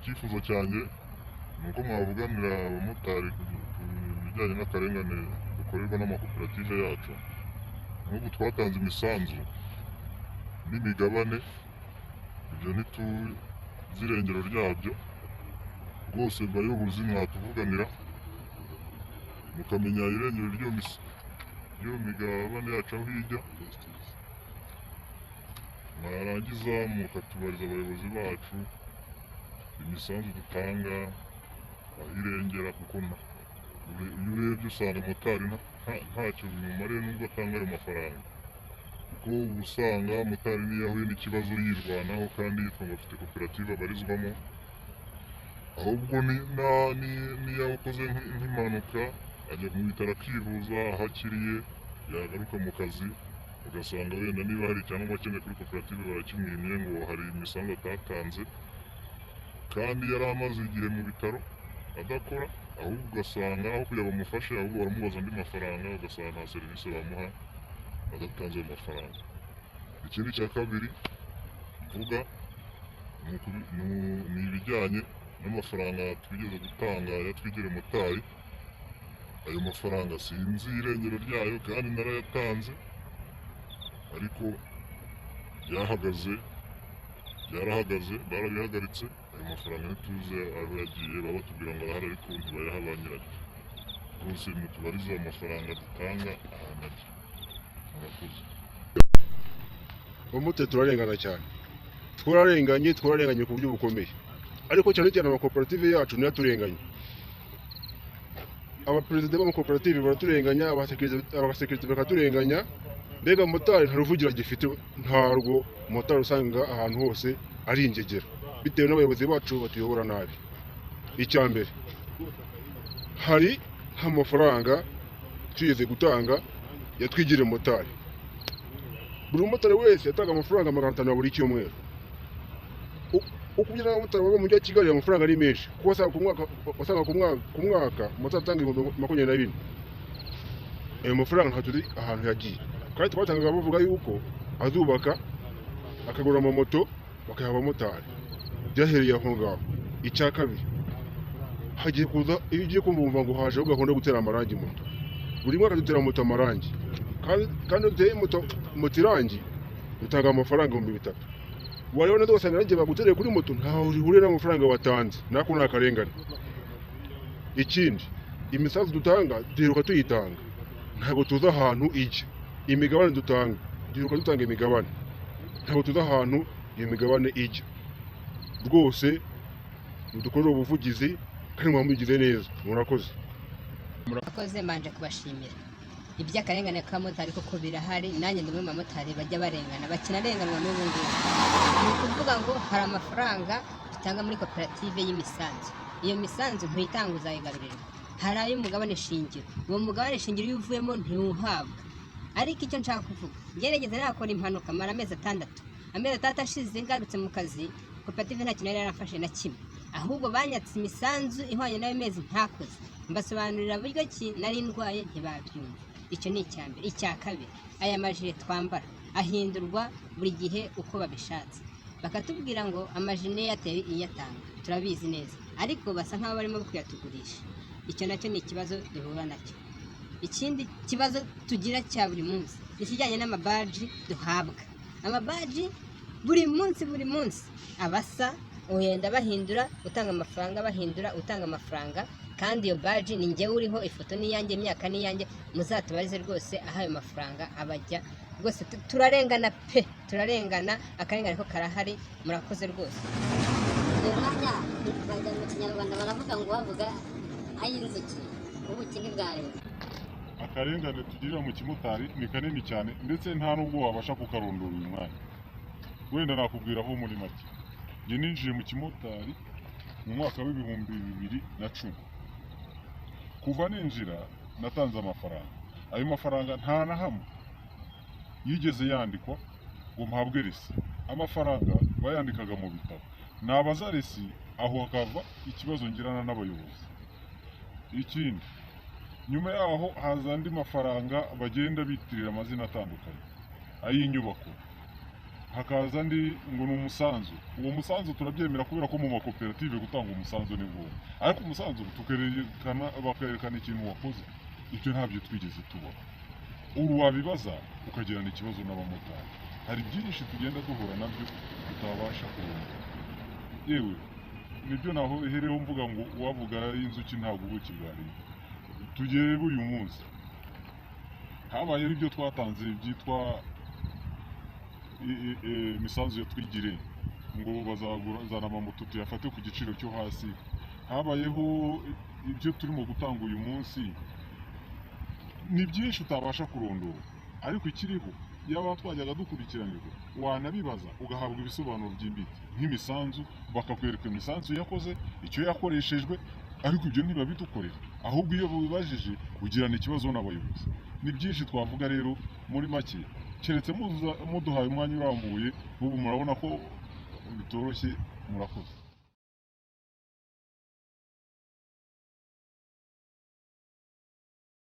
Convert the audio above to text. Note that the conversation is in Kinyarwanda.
Icyifuzo cyanjye ni uko mwavuganira abamotari ku bijyanye n'akarengane dukorerwa n'amakoperative yacu. Nk'ubu twatanze imisanzu n'imigabane, ibyo ntituzi irengero ryabyo. Rwose bayobozi, mwatuvuganira mukamenya irengero ry'iyo migabane yacu aho ijya, mwarangiza mukatubariza abayobozi bacu imisanzu dutanga aho irengera, kuko iyo urebye usanga motari ntacyo bimumariye nubwo atanga ayo mafaranga, kuko uba usanga motari niyo ahuye n'ikibazo yirwanaho kandi yitwa ngo afite koperative abarizwamo. Ahubwo niyo akoze nk'impanuka ajya mu bitaro akivuza, aho akiriye yagaruka mu kazi ugasanga wenda niba hari icyangombwa akeneye kuri koperative barakimwimye ngo hari imisanzu atatanze, kandi yari amaze igihe mu bitaro adakora. Ahubwo ugasanga aho kugira bamufashe ahubwo baramubaza andi mafaranga, ugasanga nta serivisi bamuha adatanze ayo mafaranga. Ikindi cya kabiri mvuga ni ibijyanye n'amafaranga twigeze gutanga ya Twigire Motari. Ayo mafaranga sinzi irengero ryayo kandi narayatanze, ariko byahagaze, byarahagaze, barabihagaritse. Ayo mafaranga ntituzi aho yagiye, baba batubwira ngo arahari ariko ntibayaha ba nyirayo. Rwose mutubarize ayo mafaranga dutanga ahantu ajya. Murakoze. Abamotari turarengana cyane, twararenganye, twararenganye ku buryo bukomeye, ariko cyane cyane amakoperative yacu niyo aturenganya. Abaperezida b'amakoperative baraturenganya, abasekirite bakaturenganya. Mbega motari nta ruvugiro agifite, ntarwo. Motari usanga ahantu hose ari ingegera bitewe n'abayobozi bacu batuyobora nabi. Icya mbere, hari nk'amafaranga twigeze gutanga yatwigire motari. Buri mumotari wese yatanga amafaranga 500 ya buri cyumweru. Uko ugera abamotari baba mu mujyi wa Kigali, amafaranga ari menshi, kuko wasanga ku mwaka umumotari atanga 24,000. Ayo mafaranga ntabwo tuzi ahantu yagiye, kandi twatangaga bavuga yuko azubaka akagura amamoto bakayaha abamotari. Byahereye aho ngaho. Icya kabiri, hagiye kuza, iyo ugiye kumva wumva ngo hajeho gahunda yo gutera amarangi moto. Buri mwaka dutera moto amarangi, kandi iyo duteye moto irangi dutanga amafaranga 3000. Wareba neza ugasanga irangi bagutereye kuri moto ntaho rihuriye n'amafaranga watanze. Nako ni akarengane. Ikindi, imisanzu dutanga duheruka tuyitanga, ntabwo tuzi ahantu ijya. Imigabane dutanga, duheruka dutanga imigabane, ntabwo tuzi ahantu iyo migabane ijya. Rwose mudukorere ubuvugizi kandi muba mugize neza. Murakoze. Murakoze, mbanje kubashimira. Iby'akarengane k'abamotari koko birahari, nanjye ndi umwe mu bamotari bajya barengana, bakinarenganwa n'ubu ngubu. Ni ukuvuga ngo hari amafaranga dutanga muri koperative y'imisanzu. Iyo misanzu ntuyitanga uzayigarurirwa. Hari ay'umugabane shingiro, uwo mugabane shingiro iyo uvuyemo ntiwuhabwa. Ariko icyo nshaka kuvuga, ngerageza nakora impanuka mara amezi 6. Amezi 6 ashize ngarutse mu kazi, koperative nta kintu yari yarafashe na kimwe, ahubwo banyatse imisanzu ihwanye n'ayo mezi ntakoze. Mbasobanurira buryo ki nari ndwaye, ntibabyumva. Icyo ni icya mbere. Icya kabiri, aya majire twambara ahindurwa buri gihe uko babishatse, bakatubwira ngo amajire ni Airtel iyatanga, turabizi neza, ariko basa nk'aho barimo kuyatugurisha. Icyo nacyo ni ikibazo duhura nacyo. Ikindi kibazo tugira cya buri munsi ni ikijyanye n'amabaji duhabwa. Amabaji buri munsi buri munsi abasa, uhenda bahindura, utanga amafaranga, bahindura, utanga amafaranga, kandi iyo baji ni njyewe uriho, ifoto ni iyanjye, imyaka ni iyanjye. Muzatubarize rwose aho ayo mafaranga abajya. Rwose turarengana pe, turarengana, akarengane ko karahari. Murakoze rwose. Uyu mwanya bajya mu Kinyarwanda baravuga ngo bavuga ay'inzuki, ubuki ntibwareba. Akarengane tugirira mu kimotari ni kanini cyane, ndetse nta n'ubwo wabasha kukarondora uyu mwanya. Wenda nakubwira aho muri make, njye ninjiye mu kimotari mu mwaka wa 2010. Kuva ninjira natanze amafaranga, ayo mafaranga nta na hamwe yigeze yandikwa ngo mpabwe resi. Amafaranga bayandikaga mu bitabo, nabaza resi, aho hakava ikibazo ngirana n'abayobozi. Ikindi, nyuma yaho haza andi mafaranga bagenda bitirira amazina atandukanye, ay'inyubako. Hakaza andi ngo ni umusanzu. Uwo musanzu turabyemera kubera ko mu makoperative gutanga umusanzu ni ngombwa, ariko umusanzu tukerekana, bakerekana ikintu wakoze. Ibyo ntabyo twigeze tubona. Uru wabibaza ukagirana ikibazo n'abamotari. Hari byinshi tugenda duhura nabyo tutabasha kubona. Yewe, nibyo naho hereho mvuga ngo uwavuga inzuki ntabwo ubuki bwariye. Tugere uyu munsi habayeho ibyo twatanze byitwa imisanzu ya twigire, ngo bazazana amamoto tuyafate ku giciro cyo hasi. Habayeho ibyo turimo gutanga uyu munsi, ni byinshi utabasha kurondora, ariko ikiriho yaba twajyaga dukurikiranirwa, wanabibaza ugahabwa ibisobanuro byimbitse nk'imisanzu, bakakwereka imisanzu yakoze, icyo yakoreshejwe, ariko ibyo ntibabidukorera. Ahubwo iyo bibajije ugirana ikibazo n'abayobozi. Ni byinshi twavuga rero muri make, keretse muduhaye umwanya urambuye. Ubu murabona ko bitoroshye. Murakoze.